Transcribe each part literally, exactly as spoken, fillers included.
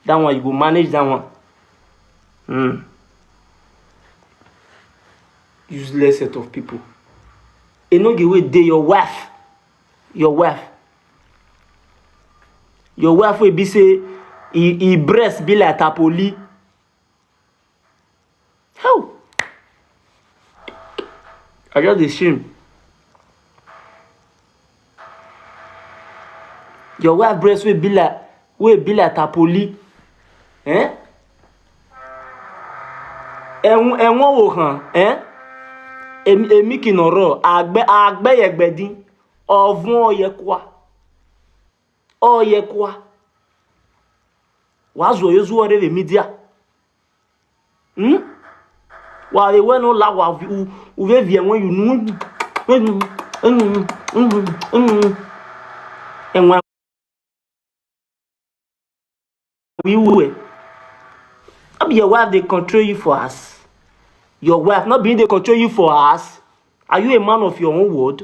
That one, you go manage that one. Hmm. Useless set of people. E no get wey dey your wife, your wife, your wife wey be say e e breast be like tapoli. How? I just dey shame. Your wife breast wey be like wey be like tapoli. Eh? Ẹ̀wọ̀n ẹ̀wọ̀n wo hàn? Eh? Èmi èmi kì í nọ̀rọ̀ àgbẹ̀ àgbẹ̀ yẹ̀gbẹ̀ dín ọ̀vun ọ̀yẹ̀kùà ọ̀yẹ̀kùà. Wàá zọ̀ yóò zú ọ̀rẹ́ rẹ̀ mídíà. Hmm? Wa the way no la wa u u ve vie when you know. Enwe we we. No be your wife dey control you for house. Your wife no be dey control you for house. Are you a man of your own word?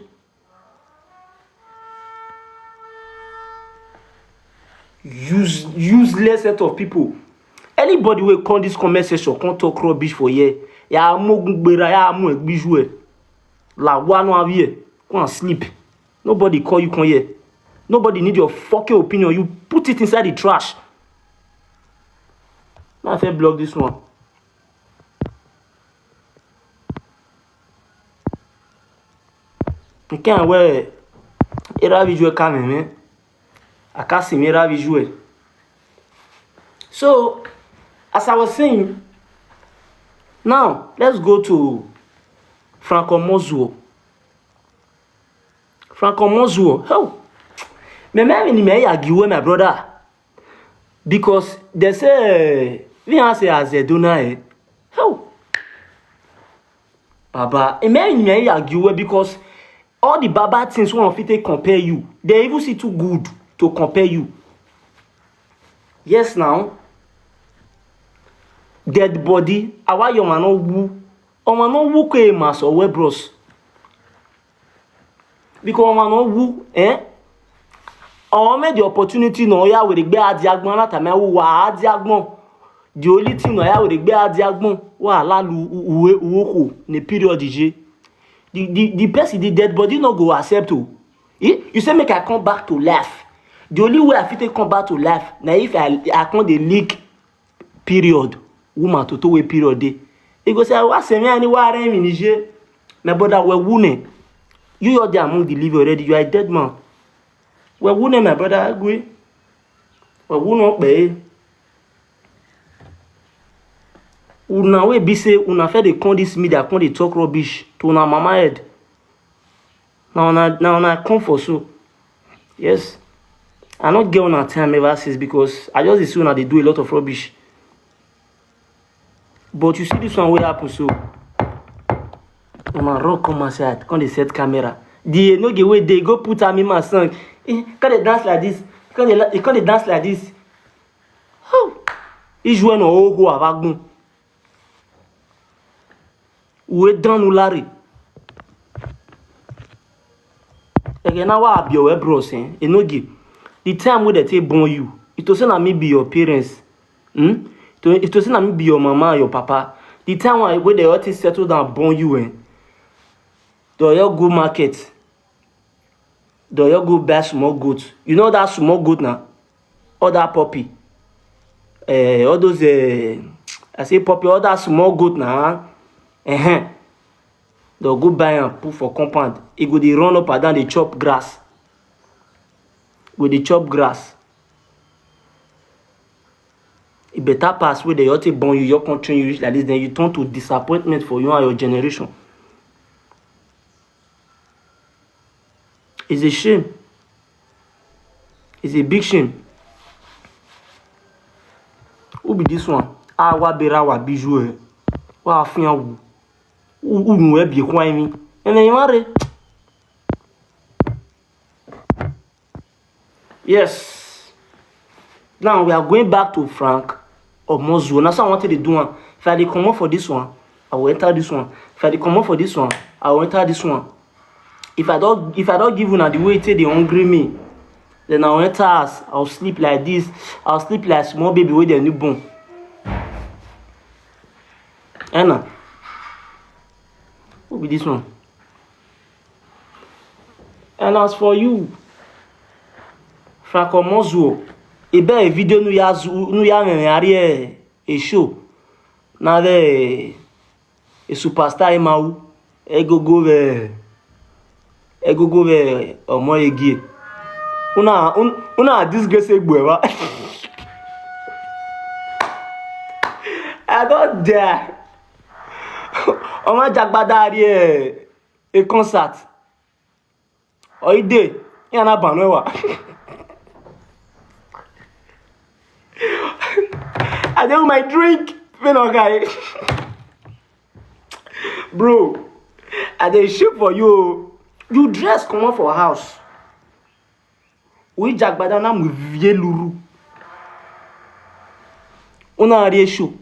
Use useless set of people. Anybody wey come this comment section come talk rubbish for here, ya mogun gbera ya mu egbiju e. La wa no have here. Go and sleep. Nobody call you come here. Nobody need your fucking opinion. You put it inside the trash. Now I fit block this one. Nke a where era visual come in, eh? I can't see me era visual. So, as I was saying, now let's go to Franco Mozuo. Franco Mozuo, how? Me me ni me ya giwe my brother. Because they say we are say as a donor, eh? How? Baba, e me me ya giwe because all the baba things wey fit take compare you, they even see too good to compare you. Yes now. Dead body, awa your man no woo. Ọmọ no woo ko e ma so we bros. Because ọmọ no woo, eh? Ọmọ me the opportunity no ya we gbe adi agbon lata me wo wa adi agbon. The only thing no ya we gbe adi agbon wa la lu uwe uwe ko ni period je. The the the person the dead body no go accept o. Eh? You say make I come back to life. The only way I fit take come back to life na if I I come dey leak period, woman to to wey period dey. E go say wa se me ani wa re mi ni je. My brother we wu ne. You are there among the living already. You are a dead man. We wu ne my brother agwe. We wu no pe. Una wey be say una fit dey come this media come dey talk rubbish to una mama head. Na una na una come for so. Yes. I no get una time ever since because I just dey see una dey do a lot of rubbish. But you see this one wey happen so. Una run come outside, come dey set camera. The no get wey dey go put am in my song. Eh, come dey dance like this. Come dey la- e come dey dance like this. How? Ijwe no ogo abagun. Uwe danu lare. Ege na wa abi your bros, eh? E no give. The time wey they take born you, it was say na me be your parents. Hmm? To it was say na me be your mama and your papa. The time wey wey they all take settle down born you, eh? They all go market. They all go buy small goat. You know that small goat na? Or that puppy. Eh, all those eh, I say puppy, all that small goat na. Uh-huh. They go buy am put for compound. E go dey run up and down dey chop grass. Go dey chop grass. E better pass wey dey your take born you, your country you reach like this, then you turn to disappointment for you and your generation. It's a shame. It's a big shame. Who be this one? Awa berawa bijou eh. Wa afian wu. Unu e bi kwa mi. Ene imare. Yes. Now we are going back to Frank Omozuo. Now so I wanted to do one. If I dey comot for this one, I will enter this one. If I dey comot for this one, I will enter this one. If I don't, if I don't give una the way take dey hungry me, Then I enter house, I'll sleep like this. I'll sleep like small baby wey dem new born. Ena, who be this one? And as for you, Franco Mozuo, ebe video nu ya zu nu ya meme ari e show na the a superstar Emau egogo ve egogo ve omo egi. Una un, una disgrace egbuewa. I don't dare. Omo jagbada ari e a concert. Oide, ya na banwewa. I dey with my drink, me no guy. Bro, I dey shame for you. You dress comot for house. We jagbada na mu vie luru. Una are show.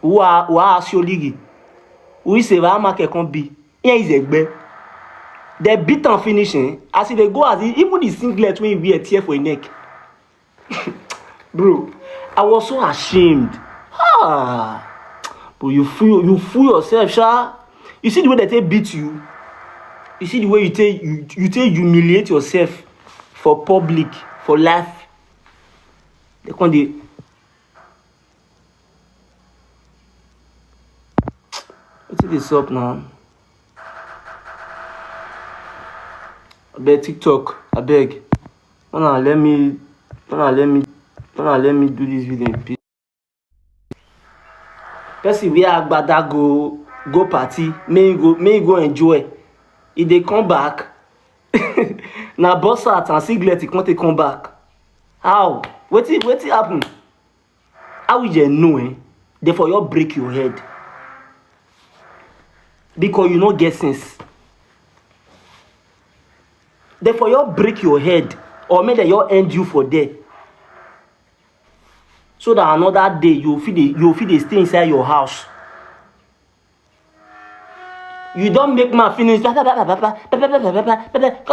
Wa wa asioligi. We se va make kon bi. Here is egbe. They beat and finish, eh? As e dey go, as e, even the singlet wey e wear tear for e neck. Bro, I was so ashamed. Ah, bro, you fool, you fool yourself, sha. You see the way they take beat you. You see the way you take you, you take humiliate yourself for public, for life. They come dey Wetin dey sup now? Abeg TikTok, abeg. Una let me, una let me, una let me do this video in peace. Person wey agbada go go party, make e go make e go enjoy. E dey come back. Na boss hat and singlet e come take come back. How? Wetin wetin happen? How you dey know, eh? They for your break your head. Because you no get sense. They for your break your head or make they your end you for there. So that another day you feel the you feel they stay inside your house. You don't make my feelings. Cut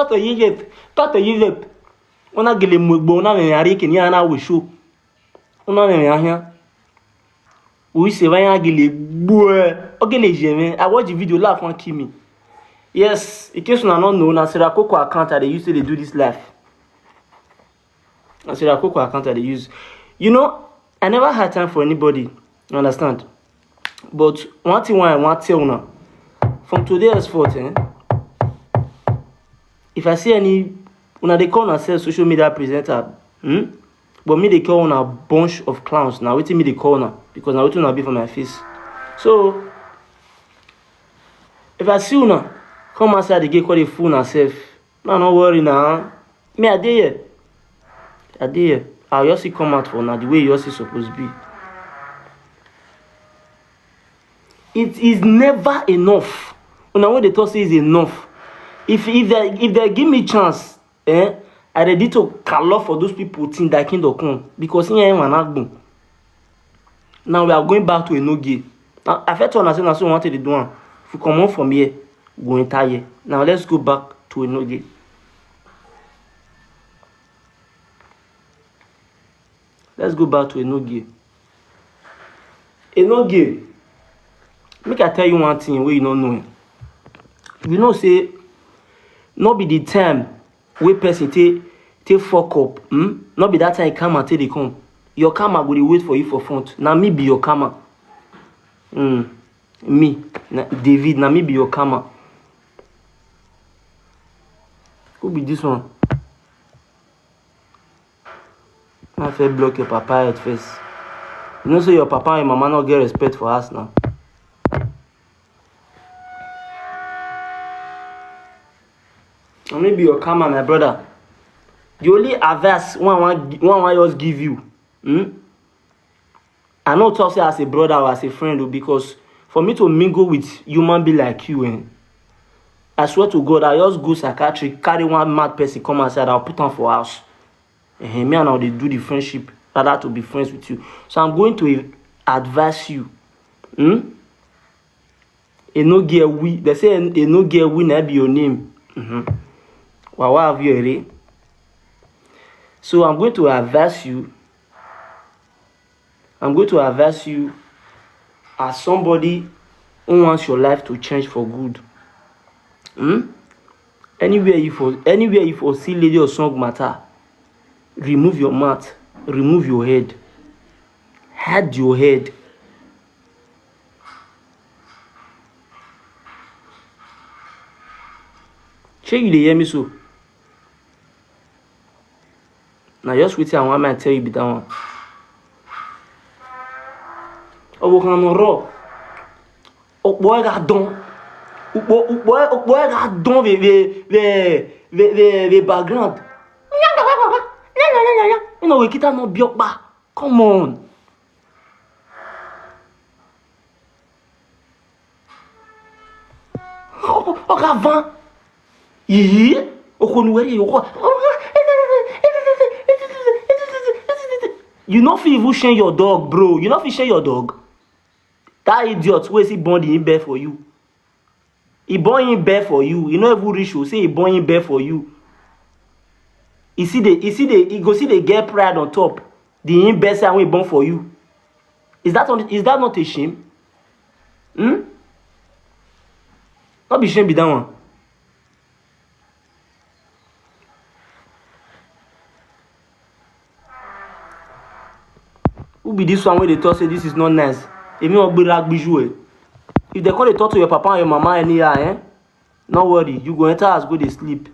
to Egypt. Cut to Egypt. Una gele mugbo una me ari ke ni ana we show. Una me ahia. We se va ya gele gbo. Ogele je me. I watch the video, laugh, one kill me. Yes, in case una no know, na Sarah Coco account I dey use to dey do this life. Na Sarah Coco account I dey use. You know, I never had time for anybody. You understand? But one thing why I want tell una, from today henceforth, eh, if I see any, una dey call una sef social media presenter, hmm? But me dey call una bunch of clowns. Na wetin me dey call una because na wetin una be for my face. So if I see una come outside again, call dey fool una sef. No, no worry na. Me I dey here. I dey here. I just see come out for una the way you just see suppose be. It is never enough. Una wey dey talk say is enough. If if they if they give me chance, eh, I ready to call for those people till thy kingdom come because here I wan agbon. Now we are going back to Enogie. Now I fit tell una say na so we want to dey do am. If we comot from here, we go enter here. Now let's go back to Enogie. Let's go back to Enogie. Enogie, make I tell you one thing wey you no know. You know say no be the time wey person take take fuck up, hmm? No be that time karma take dey come. Your karma go dey wait for you for front. Na me be your karma. Hmm. Me, na David, na me be your karma. Who be this one? I fit block your papa head first. You know say your papa and your mama no get respect for us now. And maybe your karma, my brother. The only advice one one one one just give you, hmm? I no talk say as a brother or as a friend o, because for me to mingle with human being like you, eh, I swear to God, I just go psychiatric, carry one mad person come outside, I'll put am for house. Eh, me and I dey do the friendship rather to be friends with you. So I'm going to advise you. Hmm? E no get we. They say e no get we na be your name. Mm-hmm. Wawa have you ere? So I'm going to advise you, I'm going to advise you as somebody who wants your life to change for good. Hmm? Anywhere you for anywhere you for see lady or song matter, remove your mouth, remove your head, hide your head. Shey you dey hear me so? Na just wetin I wan make I tell you be that one. Ọwọ́ kan nọ rọ. Ọ̀pọ̀ ẹ̀ ga dán. Ọ̀pọ̀ ọ̀pọ̀ ẹ̀ ọ̀pọ̀ ẹ̀ ga dán ve ve ve ve ve ve background. You know we kita no be ọ̀pá. Come on. Ọ̀gá van. Yìí. Okonu wẹ̀rẹ̀ yìí. You no fit even shame your dog, bro. You no fit shame your dog. That idiot wey say born the bear for you. He born him bear for you. He no even reach o. Say he born him bear for you. He see the he see the he go see the get pride on top. The him bear say wey born for you. Is that on, is that not a shame? Hmm? Not be shame be that one. Who be this one wey dey talk say this is not nice? Èmi ò gbéra gbíjú ẹ̀. If they come dey talk to your papa and your mama anyhow, eh? No worry, you go enter house go dey sleep.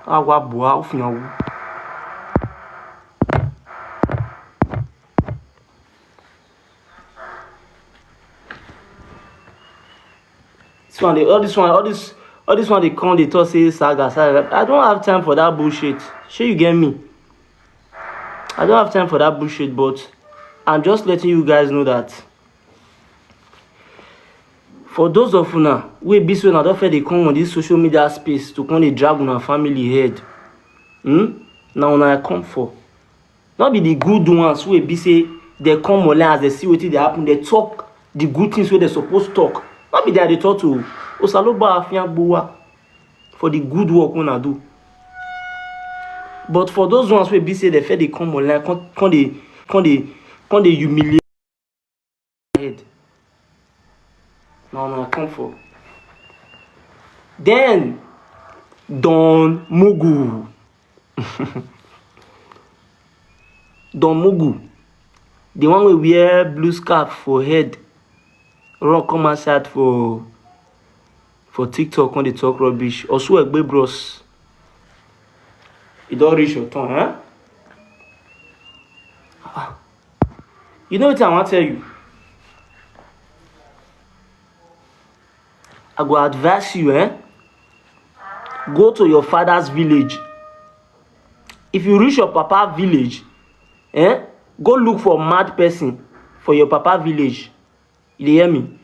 Awa bua ofinyawu. This one, dey, all this one, all this, all this one dey come dey talk say saga, saga. I don't have time for that bullshit. Shey you get me? I don't have time for that bullshit, but I'm just letting you guys know that for those of una wey be say una don first dey come on this social media space to come dey drag una family head, hmm? Na una I come for. No be the good ones wey be say they come online as they see wetin dey happen, they talk the good things wey they suppose talk. No be there I dey talk to. Osaloba afiagbowa for the good work una do. But for those ones wey be say they first dey come online, come come dey come dey come dey humiliate head. Na una I come for. Then Don Mugu. Don Mugu, the one wey wear blue scarf for head, run come outside for for TikTok come dey talk rubbish. Osuegbe bros, e don reach your turn, eh? Ah. You know wetin I wan tell you? I go advise you, eh? Go to your father's village. If you reach your papa village, eh? Go look for mad person for your papa village. You dey hear me?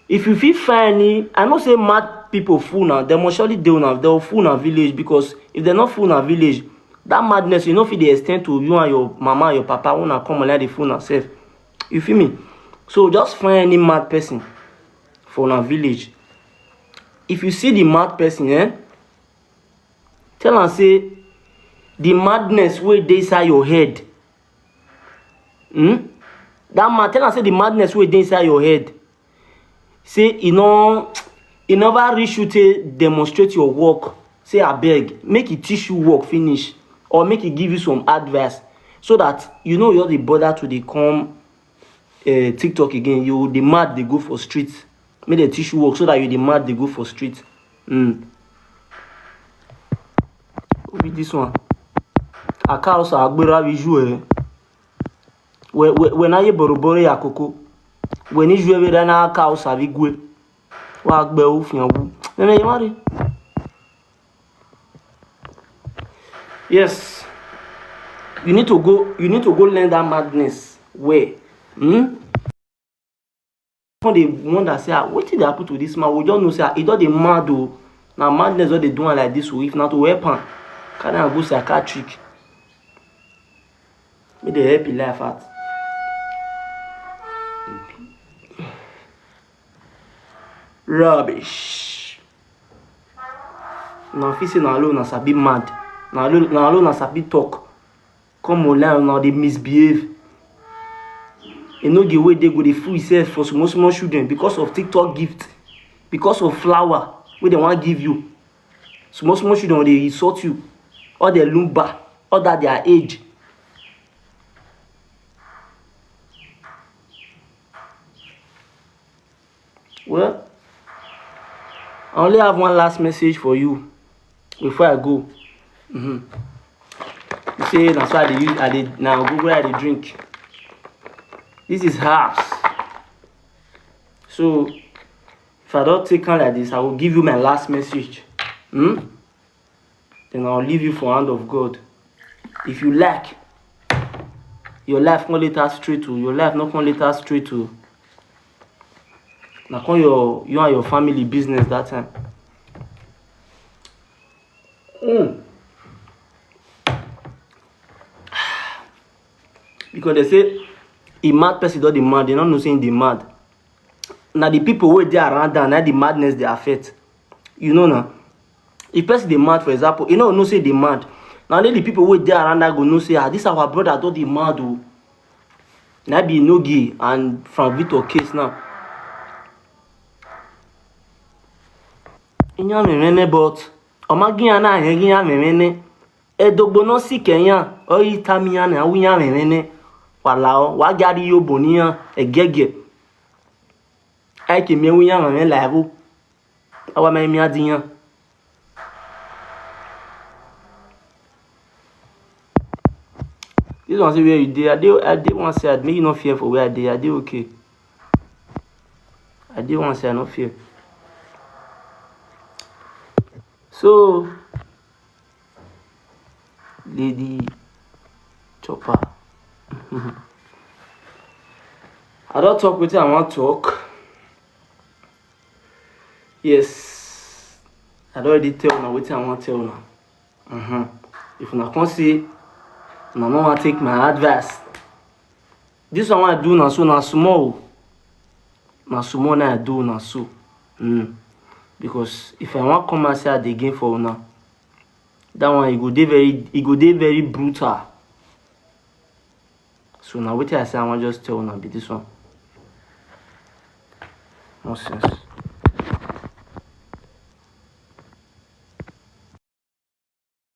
If you fit find any, I know say mad people full now. They must surely dey una, they will full una village, because if they no full una village, that madness you no fit dey extend to you and your mama and your papa when una come online dey full una sef. You feel me? So just find any mad person for una village. If you see the mad person, eh, tell am say the madness wey dey inside your head, hmm? That man, tell am say the madness wey dey inside your head, say e no e never reach you take demonstrate your work. Say abeg, make e teach you work finish, or make e give you some advice, so that you no just dey bother to dey come, eh, TikTok again. You dey mad dey go for street. Make dem teach you work so that you dey mad dey go for street. Hmm. Who be this one? Akausa agbera visual, eh? We we we na ye boroboro ya koko. We ni jue we da na Akausa vigwe. Wa gbe o fian wu. Nene ye mari. Yes. You need to go you need to go learn that madness. Where? Hmm? Come dey wonder say, ah, wetin dey happen to this man? We just know say, ah, e don dey mad o. Na madness don dey do am like this o. If na to help am, carry am go psychiatric. Make dem help him life out. Rubbish. Una fit say na alone una sabi mad. Na alone na alone una sabi talk. come online, una dey misbehave. E no get way dey go dey fool yourself for small small children because of TikTok gift, because of flower wey dem wan give you. Small small children dey insult you, all dem lumba, all that their age. Well, I only have one last message for you before I go. Mm-hmm. You say na so I dey use, I dey, na Google I dey drink. This is herbs. So if I don take am like this, I will give you my last message. Hmm? Then I'll leave you for hand of God. If you like, your life come later straight to your life not come later straight to na come your you and your family business that time. Mm. Because they say a mad person don dey mad, they no know say they mad. Na the people wey dey around am na the madness dey affect. You know na, if person dey mad, for example, you no know say dey mad. Na only the people wey dey around am go know say, ah, this our brother don dey mad o. Na be Nogi and Frank Victor case now. Inya memene, but omaginya na ihe ginya memene. Edogbo no si kenya oyi tamiya na winya memene. Walao wa gari yo boniya egege. Ai ke me winya memene laibu. Awa mai miya dinya. This one say where you dey. I dey I dey one side. Make you no fear for where I dey. I dey okay. I dey one side. I no fear. So, Lady Chopper. I don talk wetin I wan talk. Yes, I don already tell una wetin I wan tell una. Uh-huh. If una come say una no wan take my advice, this one wey I do na so na small o. Na small na I do na so. Mm. Because if I wan come outside again for una, that one e go dey very e go dey very brutal. So na wetin I say I wan just tell una be this one. No sense.